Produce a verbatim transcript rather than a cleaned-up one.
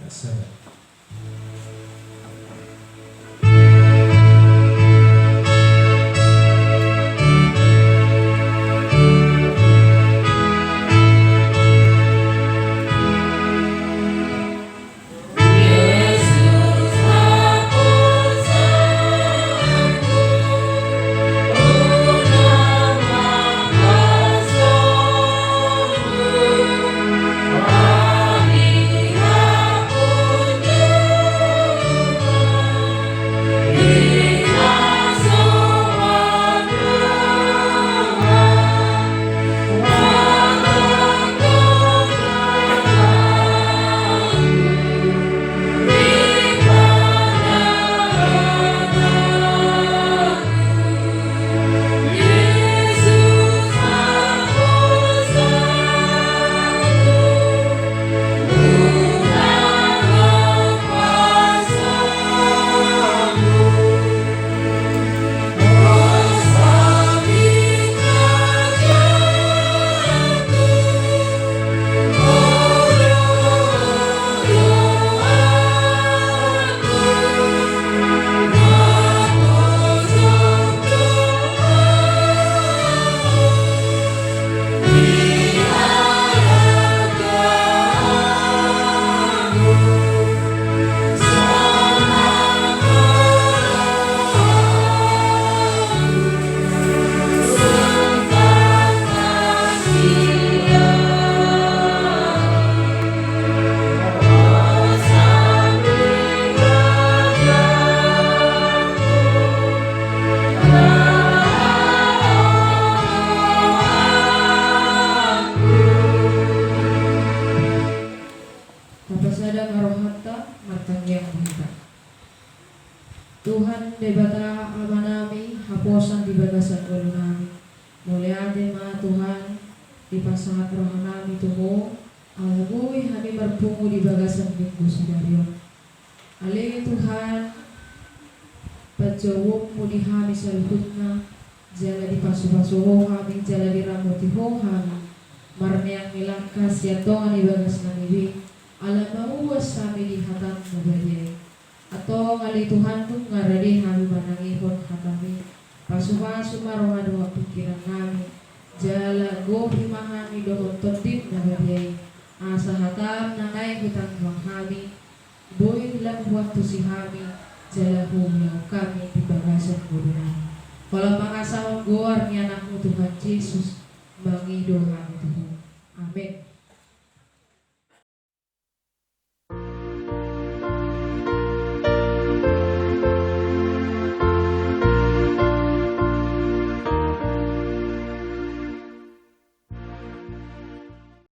Sabat. Tapasada ma rohanta, martangiang ma hita. Tuhan Debata Amanami, haposan di bagasan ngolunami. Mauliate ma Tuhan, dipasahat rohanami tu Ho, ala boi hami marpungu di bagasan minggu sadari on. Ale Tuhan, panjouonmu di hami saluhutna, jala dipasupasu Ho hami, jala diramoti Ho hami, marneang ni langka sian tonga ni bagasnami be, ala mauas hami di hatam na badia i. Antong ale Tuhan, nunga rade hami manangihon hatami, pasupasu ma roha dohot pingkirannami, jala gohi ma hami dohot tondim na badia i, asa hatam na naeng hutangihon hami, boi lam huantusi hami, jala huulahon hami di bagasan ngolunami. Holan mangasahon goar ni Anakmu Tuhan Jesus, mangido hami tu Ho. Amen.